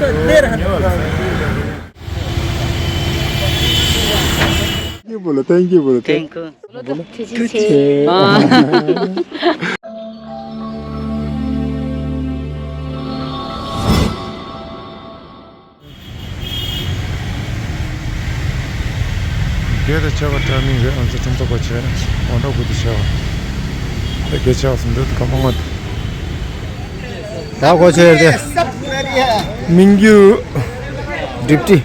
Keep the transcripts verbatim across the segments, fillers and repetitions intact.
Thank you, Bolo. Thank you, Bolo. Thank you. Bolo. Thank you. རྒྱལ་དུ་ཆེ་བ་དྲ་མིག་རེད། ཨང་ཚོ་ཁྲིམས་ཐོག་པ་ཆེ་འོ་འདྲ་དགུ་དུ་ཆེ་བ་དེ་རྒྱལ་ཆེ་བ་སུ་འདོད་དུ་ག་མང་བ་དུ་ད་གོ་ཆེ་རེད་དེ་མིང་རྒྱུ་སྒྲིབ་ཏི།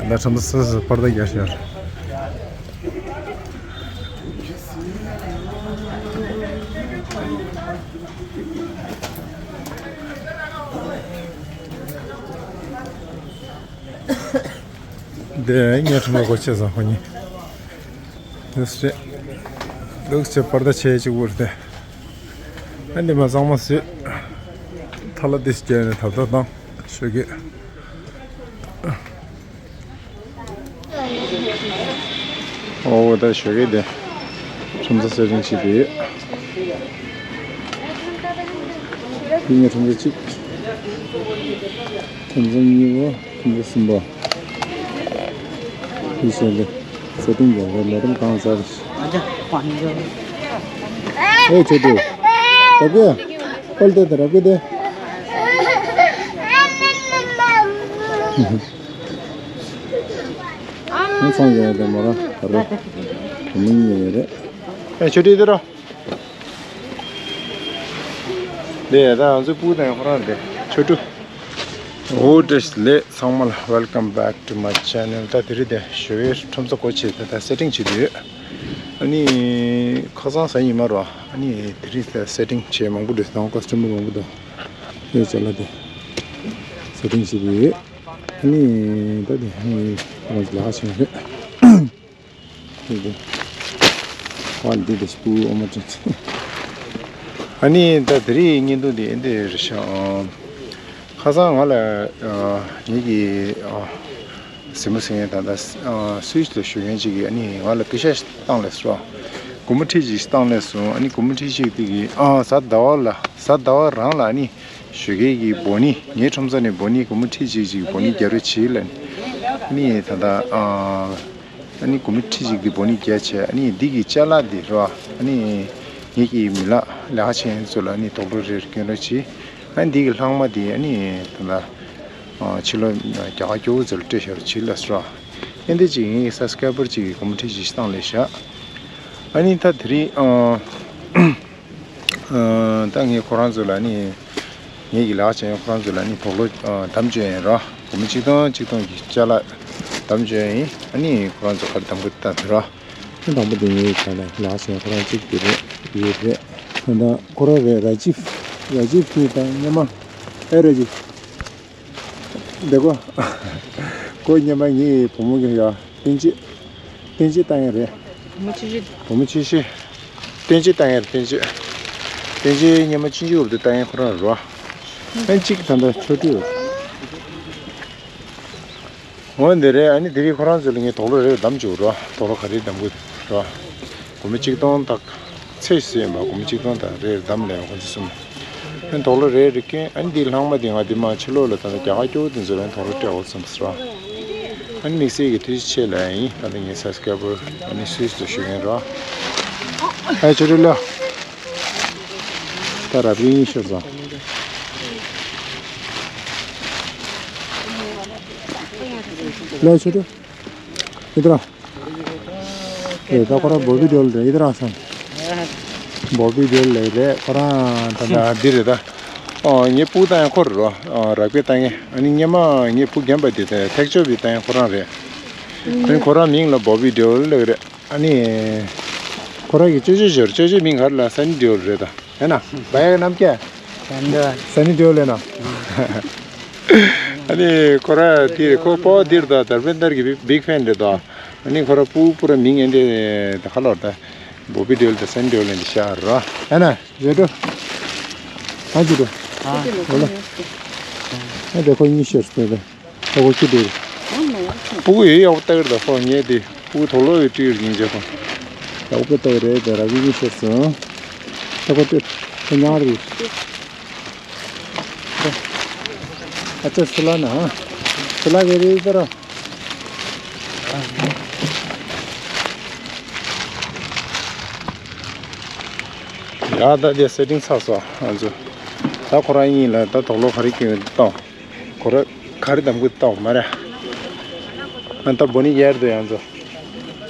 ལ་ཁྲམ་སི་སི་པར་ད་རྒྱ་ཤར། དེ་ངས་ཁྲམ་སི་གོ་ཆེ་ས་ཁོ་ནི། ལུགས་ཆེ་ལུགས་ཆེ་པར་ད་ཆེ་གཅིག་པུར་དེ། ཨ་འདི་མ་གཙང་མ་སུས་ཐ་ལ་དེ་སྐྱེལ་ནས་ཐབ་ཐབ་དང་ཞོ་གི། ཨོ་ད་ཞོ་གི་དེ་ཁྲོམ་ས་སེ་རིང་ཞིག་དེ་ཡོད། དེ་ངས་ཁྲོམ་ས་གཅིག་ཁྲོམ་ས་གཉིས་པོ། ཁྱིམ་ཚང་གསུམ་པ། དེ་བཞིན་དུ་ས་སྟེང་རྒྱག་པའི་ལས་རིམ་གང་ཟག་རེད། ཨེ་ཆོས་སྒྲོན། རབ་གི་ཨོལ་ཏེ་དེ་རབ་གི་དེ། ངས་ཚང་ཡོད་དེ་མོ་ར་ར་བུ་མོ་གཉིས་ཡོད་རེད། ཨེ་ཆོས་སྒྲོན་དེ་རོ། དེ་ད་ང་ཚོའི་སྤུ་དང་ཁོ་རང་དེ་ཆོས་སྒྲོན། འོ་བཀྲ་ཤིས་བདེ་ལེགས་ཚང་མ་ལ། Welcome back to my channel. ད་དེ་རིང་དེ་ཞོ་ཡོས་ཁྲོམ་ས་སྒོ་ཕྱེ་དེ་ད་སེ་ཊིང་བྱེད་དུས་ཨ་ནི་ཁ་སང་གཟའ་ཉི་མ་རོ། ཨ་ནི་དེ་རིང་ད་སེ་ཊིང་བྱེད་མང་པོ་འདུག་དང་ཀོ་སི་ཊུམ་མང་པོ་འདུག་དེ་ཅ་ལག་དེ་སེ་ཊིང་བྱེད་དུས་ཨ་ནི་ད་དེ་ཨ་ནི་ཁོ་རང་ཚོ་ལག་ཕྱིན་རེད། ཨ་འདི་འདི་སྤུ་ཨོ་མ་ཅན། ཨ་ནི་ད་དེ་རིང་བརྙན་ཐུང་འདི་འདི་རེད་ཤག་ཁ་སང་ང་ལ་ངེད་ཀྱི་གཟིགས་མོ་གཟིགས་མཁན་ད་ལྟ་སུའི་ལ་ཞུ་མཁན་ཅིག་གིས་ཨ་ནི་ང་ལ་པེ་ཤ་ཞིག་བཏང་སླེབས་སོང་། སྒོར་མོ་ཁྲི་གཅིག་ཞིག་བཏང་སླེབས་སོང་། ཨ་ནི་སྒོར་མོ་ཁྲི་གཅིག་དེ་གིས་གཟའ་ཟླ་བ་ལ་གཟའ་ཟླ་བ་རང་ལ་ཨ་ནི་ཞོགས་ཀས་ཀྱི་སྦོ་ནི་ངའི་ཁྲོམ་ས་ནས་སྦོ་ནི་སྒོར་མོ་ཁྲི་གཅིག་ཅིག་སྦོ་ནི་རྒྱག་རོགས་བྱེད་ལབ་ནས་ཨ་ནི་ད་ལྟ། ཨ་ནི་སྒོར་མོ་ཁྲི་གཅིག་དེ་སྦོ་ནི་བརྒྱབ་བྱས། ཨ་ནི་འདི་གི་ཅ་ལག་འདི་རོ། ཨ་ནི་ངེད་ཀྱི་མི་ལག་ལས་ཀ་བྱེད་མཁན་ཚོ་ལ་ཨ་ནི་དུག་སློག་རེ་རེ་སྐྱོན་རོགས་གྱིས། ཨ་ནི་འདི་གི་ལྷག་མ་དེ་ཨ་ནི་ད་ལྟ་ཕྱི་ལོ་རྒྱ་གར་སྐྱོ་བོ་ཚོ་ལ་སྤྲད་བཞག་རོགས་གྱིས་ལབ་སོང་། ཨ་ནི་འདི་གཅིག་ངེད་ཀྱི་སབ་སི་ཀ་རའི་བར་གཅིག་གིས་སྒོར་མོ་ཁྲི་གཅིག་བཏང་སླེབས་ཤག་ཨ་ནི་ད་དེ་རིང་ཨ། ད་ངས་ཁོ་རང་ཚོ་ལ་ནི་ངེད་ཀྱི་ལས་ཀ་བྱེད་མཁན་ཁོ་རང་ཚོ་ལ་ནི་དུག་སློག་ཨ་དམ་བཅོས་ཡིན་ར། སྒོར་མོ་གཅིག་སྟོང་གཅིག་སྟོང་གི་ཅ་ལག་དམ་བཅོས་ཡིན། ཨ་ནི་ཁོ་རང་ཚོ་ག་རེ་དམ་དགོས་དམ་ར། དང་པོ་དེ་ངའི་ག་ལ་ལས་ཀ་བྱེད་མཁན་ཁོ་རང་གཅིག་དེ་རེད་ཡོད་རེད། ད་ལྟ་ཁོ་རང་རེད། ར་ཇིབ། ར་ཇིབ་དེ་ད་སྔོན་མ་ཨེ་ར་ཇིབ། འདི་གོ། ཁོ་སྔོན་མ་ངའི་བུ་མོ་གི་ཡ་བསྟན་བཅོས། བསྟན་བཅོས་བཏང་ཡ་རེད། བུ་མོ་ཆུང་ཆུང་། བུ་མོ་ཆུང་ཆུང་། བསྟན་བཅོས་བཏང་ཡ་རེད། བསྟན་བཅོས། བསྟན་བཅོས་སྔོན་མ་ཆུང་ཆུང་སྐབས་དུ་བཏང་ཡ་ཁོ་རང་རེད་བ། ཨ་གཅིག་ད་ལྟ་ཆོ་འཕྲུལ། འོ་འདི་རེད། ཨ་ནི་དེ་རིང་ཁོ་རང་ཚོ་ལ་ངས་དུག་སློག་རེ་རེ་བསྡམས་བཅུག་རོགས། དུག་སློག་ག་རེ་བསྡམ་དགོས་རོགས། སྒོར་མོ་གཅིག་སྟོང་དག་ཚད་ཟེར་ཡིན་པ། སྒོར་མོ་གཅིག་སྟོང་དག་རེ་རེ་བསྡམས་ལས་ཁོ་ཚོ་གསུམ། ཨ་ནི་དུག་སློག་རེ་རེ་སྐྱོན། ཨ་ནི་འདི་ལྷག་མ་དེ་ང་འདི་མ་ཕྱི་ལོགས་ལ་ད་ལྟ་རྒྱ་གར་སྐྱོ་བོ་དེ་ཚོ་ལ་དུག་སློག་སྤྲད་འོ་བསམ་སོང་། ཨ་ནི་དམིགས་བསལ་གྱི་ཐུགས་རྗེ་ཆེ་ལབ་ཡིན། ད་ལྟ་ངའི་སབ་སི་ཀ་རའི་བར་ཨ་ནི་སུད་སི་ལ་བཞུགས་མཁན་རོགས། ཨ་ཆོ་འཕྲུལ་ལགས། ད་རབ་རིང་ཤོར་སོང་། ལགས་ཆོ་འཕྲུལ། ཨི་ཏི་ར། ཨེ་ད་ཁོ་རང་བོ་བི་ཌི་ཡོལ་རེད། ཨི་ཏི་ར་སང་། བོ་བི་ཌི་ཡོལ་ལས་རེད། ཁོ་རང་ད་ལྟ་འདི་རེད་ད། ཨོ་ངའི་སྤུ་བཏང་ཡ་ཁོ་རེད་རོ། ཨོ་རབ་རྒྱས་བཏང་ཡ། ཨ་ནི་སྔོན་མ་ངའི་བུ་རྒན་པ་དེ་དེ་ཐེག་མཆོག་བི་བཏང་ཡ་ཁོ་རང་རེད། ཨ་ནི་ཁོ་རང་མིང་ལ་བོ་བི་ཌི་ཡོལ་ལབ་རེད། ཨ་ནི་ཁོ་རང་གི་ཅོ་ཅོ་ཞོར་ཅོ་ཅོ་མིང་ག་རེ་ལ་སན་ནི་ཌི་ཡོལ་རེད་ད། ཡ་ན་བ་ཡ་ནམ་ཀྱ། སན་ནི་ཌི་ཡོལ་ལས་ན། ཨ་ནི་ཁོ་ར་དེ་ཁོ་པོ་དེར་ད་དར་བེན་དར་གི་བིག་ཕན་རེད་ད། ཨ་ནི་ཁོ་ར་སྤུ་སྤུ་ར་མིང་ཨེ་འདྲ་ད་ཁ་ལོར་ད། བོ་བི་ཌི་ཡོལ་ད་སན་ཌི་ཡོལ་ལས་འདི་ཤ་ར། ཨ་ན་རེད་འགྲོ། ཨ་ཅི་འགྲོ། ཨ་ལ། ཨ་དེ་ཁོ་གཉིས་ཤོར་སྟེ་ད། ད་གོ་ཁྱི་འདུག་ཨ་ནི། སྤུ་གུ་ཡོད་ཡག་པོ་ལྟ་གི་རེད་ད་ཁོ་ངས་དེ་སྤུ་གུ་དོག་ལོ་ཡོད་སྤྲི་ཡོད་ཡིན་ཅེ་ཁོ། ཡག་པོ་ལྟ་གི་རེད་ད་ར་བི་བི་ཤོར་སོང་། ད་གོ་སྤྲི་ཁོ་ཉག་རེད། ཨ་ཅག་སུ་ལ་ན་ཧ། སུ་ལ་གི་རེད་ད་ར། ཡ་ད་དེ་སེ་ཊིང་ཚར་སོང་ང་ཚོ། ད་ཁོ་རང་གཉིས་ལ་ད་དོག་ལོ་ག་རེ་སྐྱོན་ཡོད་བཏང་། ཁོ་ར་ག་རེ་གདམ་གི་བཏང་མ་རེད། ང་ད་བོ་ནི་ཡར་དུ་ཡང་ཚོ།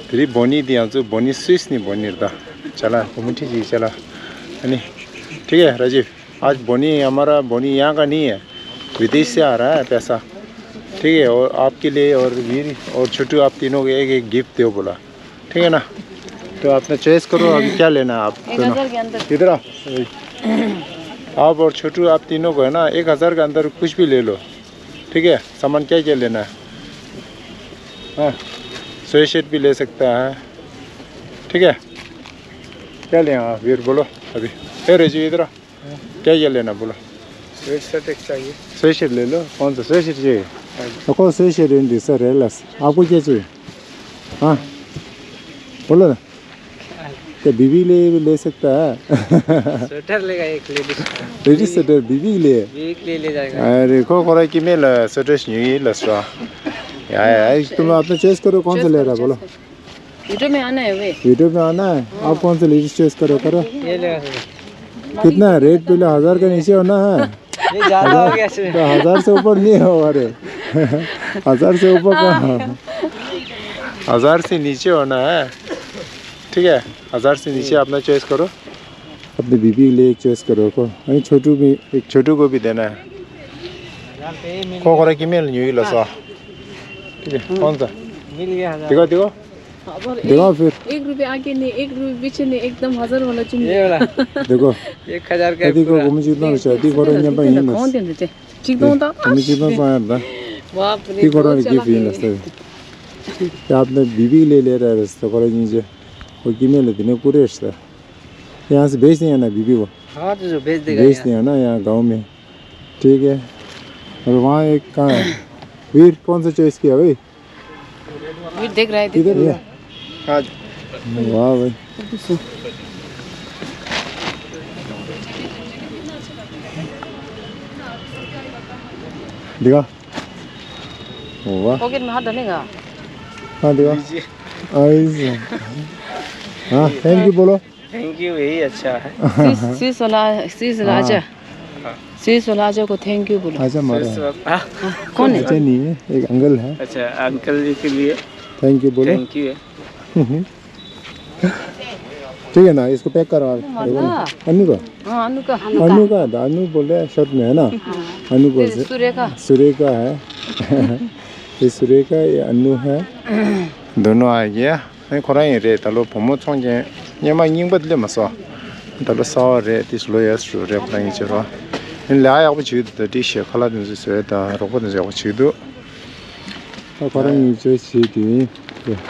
དེ་རིང་བོ་ནི་དེ་ཡང་ཚོ་བོ་ནི་སུད་སི་ནི་བོ་ནི་རེད་ད། ཅ་ལག་བུ་མོ་ཁྲི་ཅིག་ཅ་ལག་ཨ་ནི། ठीक है राजीव। आज बोनी हमारा बोनी यहाँ का नहीं है, विदेश से आ रहा है पैसा। ठीक है, और आपके लिए और वीर और छोटू आप तीनों के एक एक गिफ्ट दो बोला। ठीक है ना? तो अपना चॉइस करो, अभी क्या लेना है आप एक दोनों? हजार के अंदर। इधर आओ। आप और छोटू आप तीनों को है ना, एक हजार के अंदर कुछ भी ले लो। ठीक है, सामान क्या क्या लेना है? हाँ, स्वेट शर्ट भी ले सकता है। ठीक है, क्या लें आप वीर, बोलो अभी। ए रेजू, इधर आओ। क्या क्या लेना बोलो। स्वेट शर्ट एक चाहिए। स्वेट शर्ट ले लो। कौन सा स्वेट शर्ट चाहिए? हाँ जी। तो कौन स्वेट शर्ट है, सर, रेलस? आपको क्या चाहिए? हाँ, बोलो ना। क्या बीवी ले भी ले सकता है? स्वेटर लेगा एक लेडीज। लेडीज स्वेटर बीवी के लिए? बीवी के लिए ले जाएगा। अरे, को कोरा की मेल स्वेटर नहीं लसरा। या, या, तुम अपना चॉइस करो, कौन सा ले रहा, बोलो। वीडियो में आना है वे। वीडियो में आना है? आप कौन सा लेडीज चॉइस करो, करो। ये लेगा सर। कितना है? रेट पहले हजार का नीचे होना है। ये ज्यादा हो गया सर। तो हजार से ऊपर नहीं होगा रे। हजार से ऊपर का। हजार से नीचे होना है। ठीक है, हजार से नीचे अपना चॉइस करो। अपने बीबी के लिए एक चॉइस करो को। अरे छोटू भी, एक छोटू को भी देना है। को कोरा की मेल न्यू ही लसा। ठीक है, कौन सा? मिल गया हजार। देखो, देखो। अब और देखो एक, फिर। एक रुपये आगे नहीं, एक रुपये पीछे नहीं, एकदम हजार वाला चुन ये लिया। वाला। देखो। एक हजार का है देखो, पूरा। घूम चुका है, देखो, देखो, कौन दिन देते? चिकदों दा? घूम चुका है यार दा। बाप रे, ती कोरा बहुत की चालाक फील है। है। क्या आपने बीबी ले ले रहा है, रस्ता कोरा नीचे। वो की मेल है, दिने पूरे रस्ता। यहाँ से बेच नहीं आना बीबी को। हाँ, तो जो बेच देगा बेच यार। नहीं आना यहाँ गाँव में। ठीक है। और वहाँ एक कहाँ है? वीर, कौन सा चॉइस किया भाई? वीर देख रहा है, देख। किधर है? हाँ। वाह भाई। दिखा। वाह। पॉकेट में हाथ डालेगा। हाँ, दिखा। लीजिए। आइस। हाँ, थैंक यू बोलो। थैंक यू, यही अच्छा है। स्विस, स्विस वाला, स्विस वाला हाँ। आजा। हाँ। स्विस वाला आजा को थैंक यू बोलो। आजा मारा। स्विस वाला, हाँ। हाँ, कौन है? अच्छा नहीं है, एक अंकल है। अच्छा, अंकल जी के लिए थैंक यू बोलो। थैंक यू है। ठीक है ना, इसको पैक करो आप। वो मारा। देखो ना, अन्नू का। हाँ, अन्नू का। अन्नू का था, अन्नू बोल रहे हैं, शॉर्ट में है ना? हाँ। अन्नू बोल फिर से। सुरेखा। सुरेखा है। ये सुरेखा, ये अन्नू है। दोनों आ गया। ཨ་ནི་ཁོ་རང་ཡིན་རེད། ད་ལོ་བུ་མོ་ཚོང་མཁན་སྔོན་མ་རྙིང་པ་སླེབས་མ་སོང་། ད་ལོ་གསར་པ་རེད། ཏིས་ལོ་ཡས་རུ་རེད། ཁོ་རང་ཡིན་ཕྱིར་རོ། ཨ་ནི་ལས་ཡག་པོ་བྱེད་ཀྱི་འདུག་ད་ཏིས་ཞེ་ཁ་ལག་དེ་ཚོ་བཟོས་དང་རོགས་པ་དེ་ཚོ་ཡག་པོ་བྱེད་ཀྱི་འདུག་ད་ཁོ་རང་ཡིན་ཚོད་བྱེད་དུས་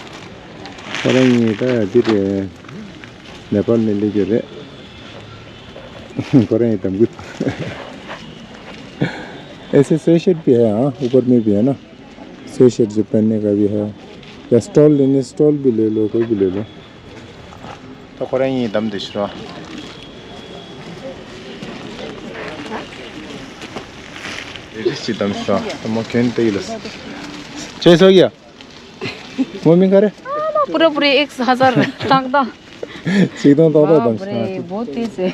ཁོ་རང་ཡིན་ད་འདི་རེད། ནེ་པཱལ་ནས་སླེབས་ཀྱི་རེད། ཁོ་རང་ཡིན་དམ་གུ། ऐसे स्वेटशर्ट भी है, हाँ, ऊपर में भी है ना। स्वेटशर्ट जो पहनने का भी है, या स्टॉल लेने, स्टॉल भी ले लो, कोई भी ले लो। तो कोरा ये दम दे शुरू। ये किस चीज़ दम शुरू? तो मो खेन ते ही लस। चेस हो गया। मो मिंग करे? पूरा पूरे एक हजार तक था। सीधा तो होता बाप दम रे, शुरू। बहुत तेज है।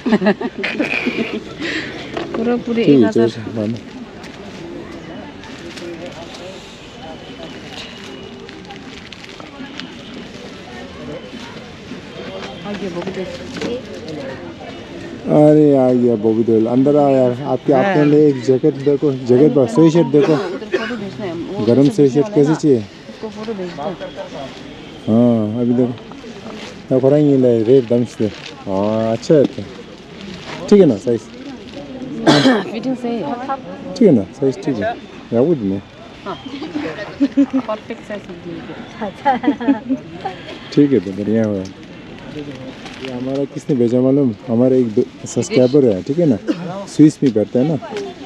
पूरा पूरे ठीक है, एक हजार। चेस मानो। अरे आ गया बॉबी देओल, अंदर आओ यार। आपके, आपके लिए एक जैकेट देखो, जैकेट पर स्वेटशर्ट देखो। उधर फोटो भेजना है, वो गरम सबसे स्वेटशर्ट वाला कैसे ना, चाहिए? उसको फोटो भेजना है। हाँ, अभी देखो। हाँ, रेट दम से। हाँ, अच्छा है तो। ठीक है ना साइज? फिटिंग सही है। ठीक है ना साइज? ठीक है। या वो नहीं। हाँ। परफेक्ट साइज निकलेगी। ठीक है, तो बढ़िया हुआ। ये हमारा किसने भेजा मालूम? हमारा एक दो सब्सक्राइबर है, ठीक है ना, स्विस में बैठता है ना,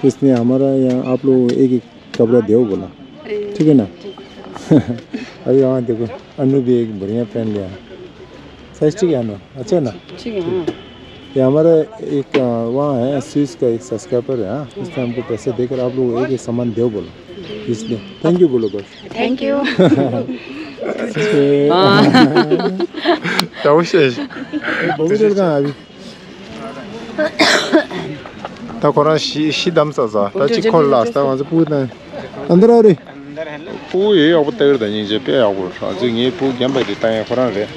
उसने हमारा यहाँ आप लोग एक एक कपड़ा दो बोला। ठीक है ना? अभी वहाँ देखो, अनु भी एक बढ़िया पहन लिया। साइज ठीक है अनु, अच्छा है ना? ठीक है, हाँ। ये हमारा एक, अ, वहाँ है, स्विस का एक सब्सक्राइबर है, हाँ, उसने हमको पैसे देकर आप लोग एक, एक सामान दो बोलो, इसलिए थैंक यू बोलो बस। Thank you. बहुत देर कहाँ अभी? ད་ཁོ་རང་ཤི་ཤི་བསྡམས་ཚར་ཚར། ད་ཅིག་འཁོར་ལ་ད་ང་ཚོ་སྤུ་དང་། ཨ་འདི་ར་རེད། སྤུ་ཡོད་ཡག་པོ་ལྟ་གི་རེད། ད་སྙིང་རྗེ་དཔེ་ཡག་པོ་རེད། ང་ཚོས་ངའི་སྤུ་རྒན་པ་དེ་ལྟ་ཡ་ཁོ་རང་རེད།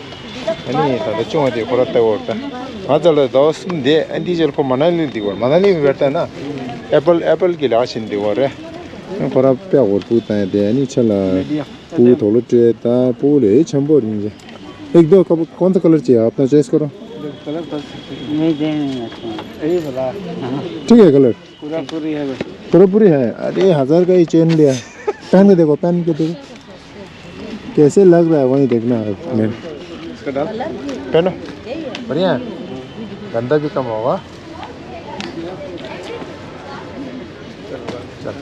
ཨ་ནི་ད་ལྟ་ཆུང་བ་དེ་ཁོ་རང་ལྟ་གི་ཡོད་རེད། ད་ང་ཚོ་ལ་ཟླ་བ་གསུམ་བསྡད། ཨ་འདི་རྗེས་ལ་ཁོ་མ་ན་ལི་འདི་གོ་མ་ན་ལི་བེར་ལྟ་ན་ཨེ་པལ་ཨེ་པལ་གྱི་ལག་ཤིན་འདི་གོ་རེད། ཁོ་རང་དཔེ་ཡག་པོ་སྤུ་བཏང་ཡ་དེ། ཨ་ནི་ཆ་ལ། पूरी थोड़ा ट्रे था, पूरे छंबो रिंजे। एक दो कब, कौन सा कलर चाहिए, अपना चॉइस करो। कलर तो नहीं देने। यही वाला। ठीक है कलर। पूरा पूरी है। पूरा पूरी है। अरे, हजार का ही चेन लिया, पहन के देखो, पहन के देखो, कैसे लग रहा है, वही देखना है। इसको डाल। पहनो। बढ़िया है। गंदा भी कम होगा। चल।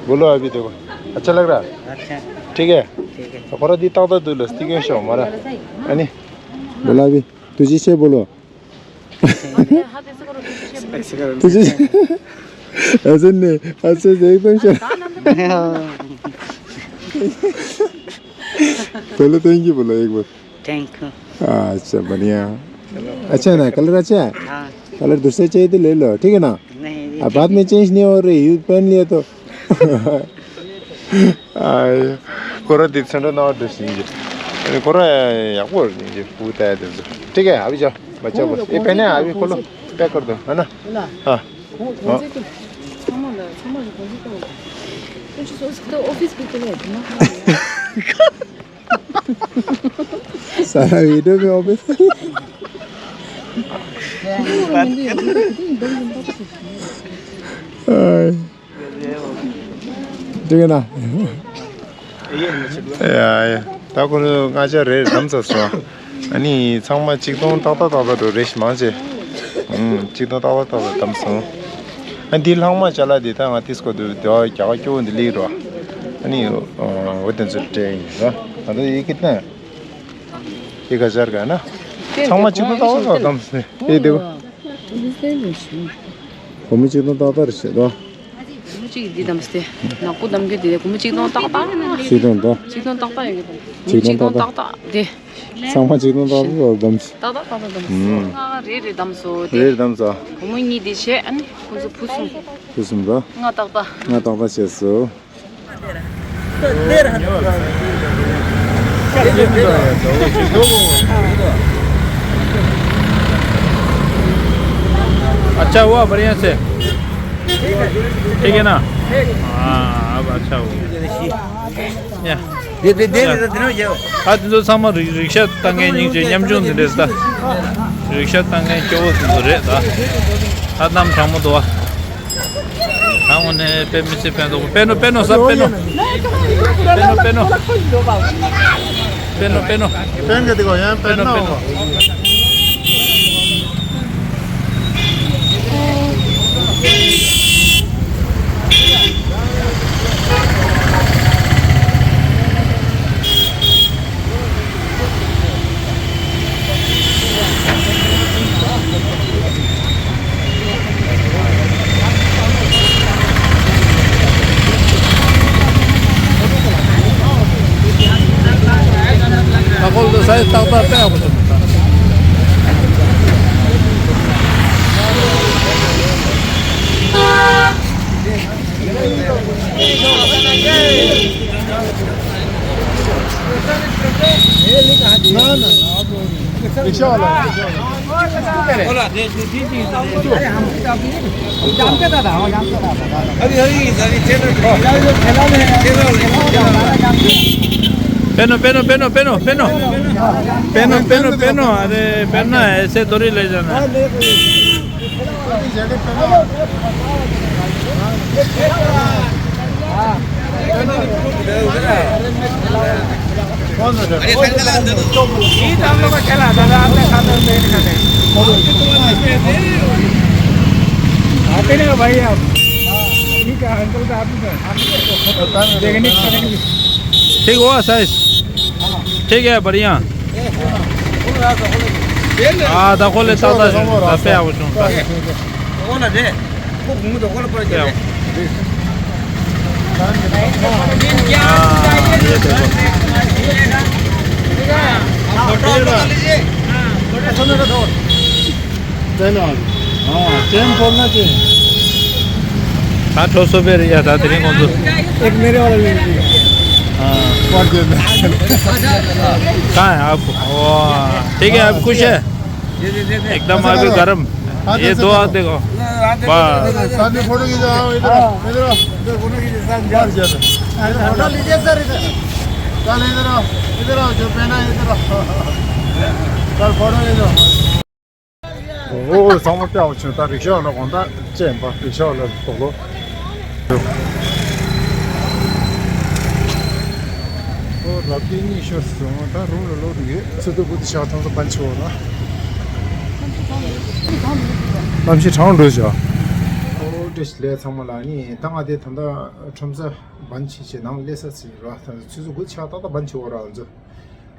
बोलो, अभी देखो, अच्छा लग रहा है? अच्छा। ठीक है। ठीक है। तो करो दी, ताकत दो लस्ती के शो हमारा। है नी? बोला अभी, तुझे से बोलो। तुझे ऐसे नहीं, ऐसे से एकदम शो। पहले थैंक यू बोलो एक बार। Thank you. अच्छा, बढ़िया। अच्छा है ना, कलर अच्छा है? हाँ। कलर दूसरे चाहिए तो ले लो, ठीक है ना? नहीं, ये अब बाद में चेंज नहीं हो रही, यूज पहन लिया तो। ཁོ་ར་དེ་ཚོན་ཁྲ་ནང་འདྲ་ཞིག་ཡིན་གྱི། ཁོ་ར་ཡག་པོ་རེད་ཡིན་གྱི། སྤུ་ཏའི་དེ་ཚོ། ठीक है, अभी जाओ, बच्चा को। ये पहने, अभी खोलो, पैक कर दो, है ना? हाँ। ཚང་མ་ལ་ཚང་མ་ལ་གོང་ཚད་བཏང་། ཁྱོད་ཚོ་ཨོ་ཕིས་པི་ཀི་ལ་ཡོད་ན། सारा वीडियो में ऑफिस। ठीक है ना? ཡ་ཡ། ད་ཁོ་ལྔ་ཆ་རེ་བདམས་ཚར་སོང་། ཨ་ནི་ཚང་མ་ཆིག་སྟོང་ཏག་ཏག་ཏག་ཏག་འགྲོ་རེ་ཞིག་མང་ཆེ། ཨུམ། ཆིག་སྟོང་ཏག་ཏག་ཏག་ཏག་བདམས་སོང་། ཨ་འདི་ལྷག་མ་ཅ་ལག་འདི་ད་ང་ཏིས་ཀོ་འདུག་དེ་བ་རྒྱ་གར་སྐྱོ་བོ་འདི་ལིག་རོ། ཨ་ནི་འོ་དེ་ཚོ་སྤྲད་ཡིན་རོ། ད་ལྟ་ཡི་གེ་ད་ཡི་ག་སྦྱར་ག་ན། ཚང་མ་ཆིག་སྟོང་ཏག་ཏག་ཏག་བདམས་སོང་། ཨེ་དེ་བ། སྒོར་མོ་ཆིག་སྟོང་ཏག་ཏག་རེད་ཤག་ད། སྒོར་མོ་གཅིག་འདི་བདམས་ཏེ། ནག་པོ་བདམས་རྒྱུ་དེ་སྒོར་མོ་གཅིག་སྟོང་ཏག་ཏག་ཡིན་ན། ཆིག་སྟོང་ཏག་ཆིག་སྟོང་ཏག་ཏག་ཡོད་གི་དང་། ཆིག་སྟོང་ཏག་ཏག་དེ། ཚང་མ་ཆིག་སྟོང་ཏག་ཏག་བདམས། ཏག་ཏག་ཏག་ཏག་བདམས། ཨུམ། ང་རེ་རེ་བདམས་སོང་དེ། རེ་རེ་བདམས་སོང་། སྒོར་མོ་གཉིས་དེ་བྱས། ཨ་ནི་ཁོང་ཚོ་ཕུལ་སོང་། ཕུལ་སོང་ད། ལྔ་ཏག་ཏག་ལྔ་ཏག་ཏག་བྱས་སོང་། अच्छा हुआ, बढ़िया से। ठीक है ना? हाँ, अब अच्छा हुआ। या। दे, दे, दे, या। दे, दे, दे। ཨ་དེ་ཚོ་ཚང་མ་རིག་རིག་ཤ་བཏང་མཁན་སྙིང་རྗེ་ཉམ་ཆུང་འདི་འདྲས་ད། རིག་ཤ་བཏང་མཁན་སྐྱོ་བོ་དེ་ཚོ་རེད་ད། ད་གནམ་གྲང་མོ་འདུག་བ། ད་དངོས་གནས་དཔེ་མི་སྲིད་ཕན་ཐོགས། པེ་ནོ་པེ་ནོ་ས་པེ་ནོ། པེ་ནོ་པེ་ནོ། པེ་ནོ་པེ་ནོ། པེ་ནོ་པེ་ནོ། ད་ཁོ་ཚོ་སའི་ཏག་ཏག་སྟེ་ཡག་པོ་བྱུང་། पेनो, पेनो, पेनो, पेनो, पेनो। पेनो, पेनो, पेनो, अरे, पेनो, ऐसे थोड़ी ले जाना। ये तो हम लोग का चला दादा, आपने खाते हो पेट खाते हैं। आते नहीं हो भाई आप। ठीक है, अंकल का आप ही का। देखने की। ठीक हुआ साइज। ठीक है, बढ़िया। हाँ, दखो ले ताता। दफे आओ सुन। हाँ, ये देखो। फोटो उठा लीजिए। हाँ, फोटो। चलो, हाँ, चेन खोलना चाहिए। हाँ, ठोस पे रही था, तेरे को तो। एक मेरे वाला ले लीजिए। हाँ। कहाँ है आप? वाह, ठीक है, आप खुश है? एकदम अभी गर्म। ये दो हाथ देखो। बस। साथ में फोटो खींचो, आओ इधर आओ, इधर आओ। इधर फोटो खींचो, साथ में। बस, ज्यादा। फोटो लीजिए सर, इधर। चल, इधर आओ, इधर आओ, जो पहना है, इधर आओ। चल, फोटो खींचो। ཨོ། ཚང་མ་དཔེ་ཡག་པོ་བྱུང་། ད་རིག་ཤག་ལ་དགོང་དག་ཅན་པ་རིག་ཤག་ལ་དོག་ལོ། ཨོ། རབ་རྒྱས་གཉིས་ཤོར་སོང་། ད་རུང་ལ་ལོ་རུ་ཡོད། ཚུར་དུ་བུ་དུ་ཤག་ཐང་ས་པན་ཆེ་བོ་ན། གནམ་གཤིས་གྲང་འགྲོ་བྱ། ཨོ། བཀྲ་ཤིས་བདེ་ལེགས་ཚང་མ་ལ། ནི་ད་ང་དེ་ད་ལྟ་ཁྲོམ་ས་པན་ཆེ་ཆེ་ནང་སླེབས་ས་ཟིན་ར། ད་ཚུར་དུ་བུ་དུ་ཤག་ཏག་ཏག་པན་ཆེ་བོ་ར་ང་ཚོ།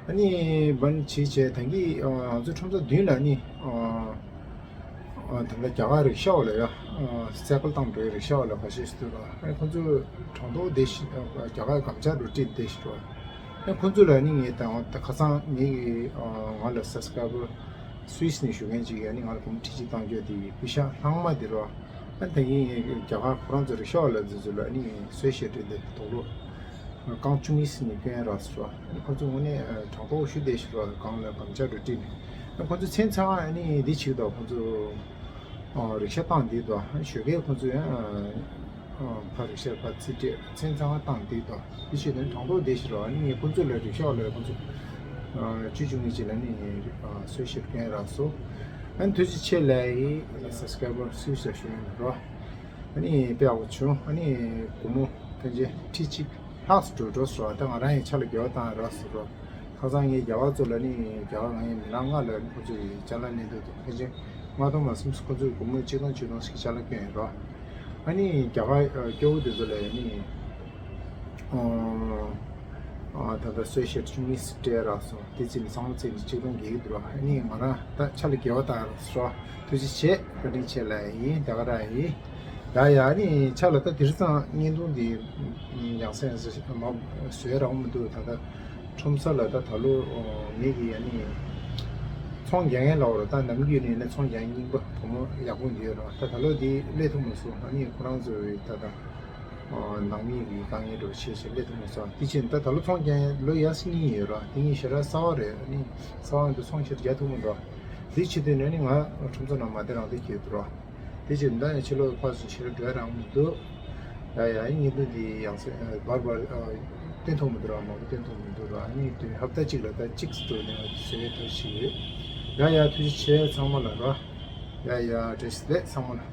ཨ་ནི་བན་བྱས་བྱས་ད་གིན་ཨ་ང་ཚོ་ཁྲོམ་ས་མདུན་ལ་ནི་ཨ་ཨ་ད་ལྟ་རྒྱ་གར་རིག་ཤག་ལ་ཡ་ཨ་སའི་ཀལ་བཏང་འགྲོའི་རིག་ཤག་ལ་ཁ་ཤས་ཤིག་འདུག་ལ། ཨ་ཁོང་ཚོ་གྲོང་ཐོག་བསྡད་ཤག་རྒྱ་གར་གམ་ཆ་རུ་ཊིན་བསྡད་ཤག་འགྲོ། ཨ་ཁོང་ཚོ་ལ་ནི་ངས་ད་ད་ཁ་སང་ངའི་ཨ་ང་ལ་སབ་སི་ཀ་རའི་བར་སུད་སི་ནས་ཞུ་མཁན་ཅིག་ཡ་ནི་ང་ལ་གོམ་ཁྲི་གཅིག་བཏང་རྒྱུ་དེ་པེ་ཤག་ལྷག་མ་དེ་རོ། ཨ་ད་གིན་རྒྱ་གར་ཁོ་རང་ཚོ་རིག་ཤག་ལ་འཛུལ་ཚུལ་ལ་ནི་གསོལ་ཞལ་སྤྲད་དེ་དོག་ལོ། རྐང་བཅུ་གཉིས་ནས་སྐྱོན་རག་སོང་། ཁོ་ཚོ་དངོས་གནས་དྲང་པོ་ཞུ་བདེ་ཞིག་རོགས། གང་ལ་གམ་ཆ་རུ་ཊིན་ནས་ཁོ་ཚོ་མཚན་ཚང་ནི་འདི་བྱེད་དོ། ཁོ་ཚོ་རིག་ཤག་བཏང་འདི་དོ། ཞོགས་ཀས་ཁོ་ཚོ་ཡང་ཕར་རིག་ཤག་ཕར་རྩིས་སྤྲད། མཚན་ཚང་བཏང་འདི་དོ། འདི་བྱེད་དོན་དྲང་པོ་བདེ་ཞིག་རོགས། ནི་ཁོ་ཚོ་ལ་རིག་ཤག་ལ་ཁོ་ཚོ་བཅུ་བཅུ་གཉིས་ཅིག་ལ་ནི་གསོལ་ཞལ་སྐྱོན་རག་སོང་། ཨ་ནི་ཐུགས་རྗེ་ཆེ་ལབ་ཡིན། སབ་སི་ཀ་རའི་བར་སུད་སི་ཞུ་ཡིན་རོགས། ཨ་ནི་དཔེ་ཡག་པོ་བྱུང་། ཨ་ནི་སྒོར་མོ་ཕལ་ཆེར་ཁྲི་གཅིག་ལྷག་ཙམ་འགྲོ་འགྲོ་སོང་། ད་ང་རང་ཡང་ཕྱག་ལ་འགྱེད་པ་བཏང་རག་སོང་རོགས། ཁ་སང་ངས་རྒྱ་གར་ཚོ་ལ་ནི་རྒྱ་གར་ང་ཡི་མི་ལང་ང་ལ་ཁོ་ཚོ་ཡི་ཅ་ལག་ལེན་འདོད་འདུག་ཕལ་ཆེར་ལྔ་སྟོང་མ་ཟིན་ཁོ་ཚོས་སྒོར་མོ་གཅིག་སྟོང་བཅུ་སྟོང་ཞིག་ཅ་ལག་སྐྱོན་ཡོད་རོགས། ཨ་ནི་རྒྱ་གར་སྐྱོ་བོ་དེ་ཚོ་ལ་ནི། ཨོ། ཨ་ད་ལྟ་གསོལ་ཞལ་བཅུ་གཉིས་སྤྲད་རག་སོང་། དེ་ཚེ་ནི་ཚང་མ་ཚེ་ནི་གཅིག་སྟོང་བརྒྱད་ཀྱི་འདུག་ར། ཨ་ནི་ང་རང་ད་ཕྱག་ལ་འགྱེད་པ་བཏང་རག་སོང་། ཐུགས་རྗེ་ཆེ། བཀའ་དྲིན་ཆེ་ལབ་ཡིན། ད་ག་རང་ཡིན། ཡ་ཡ། ཨ་ནི་ཕྱག་ལ་ད་དེ་རིང་ཙང་བརྙན་ཐུང་འདི་ཡང་སེ་ཡང་སེ་མ་བཟོས་རག་མི་འདུག་ད་ལྟ་ཁྲོམ་ས་ལ་ད་ད་ལོ་མི་གི་ཨ་ནི་ཚོང་རྒྱག་མཁན་ལ་འོ་ར། ད་ནམ་རྒྱུན་ནས་ནི་ཚོང་རྒྱག་མཁན་རྙིང་པ་བུ་མོ་ཡག་པོ་འདི་ཡོད་ར། ད་ད་ལོ་འདི་སླེབས་ཐུབ་མ་སོང་། ཨ་ནི་ཁོ་རང་ཚོ་ད་ད། ནང་མི་གི་དཀའ་ངལ་འགྲོ་བྱེད་ཞེས་སླེབས་ཐུབ་མ་སོང་། དེ་ཕྱིན་ད་ད་ལོ་ཚོང་རྒྱག་ལོ་ཡ་སི་གཉིས་ཡོད་ར། དེ་གཉིས་ཞེ་དྲག་གསར་པ་རེད། ཨ་ནི་གསར་པ་འདི་ཚོང་ཞེ་དྲག་རྒྱག་ཐུབ་མི་འདུག་དེ་བྱེད་དུས་ནས་ནི་ང་ཁྲོམ་ཚོགས་ནང་མ་བསྡད་རང་བསྡད་ཀྱི་ཡོད་འདུག་ར། དེ་བྱེད་ད་ཡང་ཕྱི་ལོགས་ཕར་ཚུར་ཞེ་དྲག་འགྲོ་ཡ་རང་མི་འདུག་ཡ་ཡ། ཨ་ནི་བརྙན་ཐུང་འདི་ཡང་སེ་བར་བར་སྟོན་ཐུབ་མི་འདུག་ར། མང་པོ་སྟོན་ཐུབ་མི་འདུག་ར། ཨ་ནི་དུས་ཧབ་ཏ་གཅིག་ལ་ད་གཅིག་ཏུ་ནས་བཟོས་ཐུབ་ཞིག་ཡོད། ཡ་ཡ། ཐུགས་རྗེ་ཆེ་ཚང་མ་ལ་ར། ཡ་ཡ། བཀྲ་ཤིས་བདེ་ལེགས་ཚང་མ་ལ།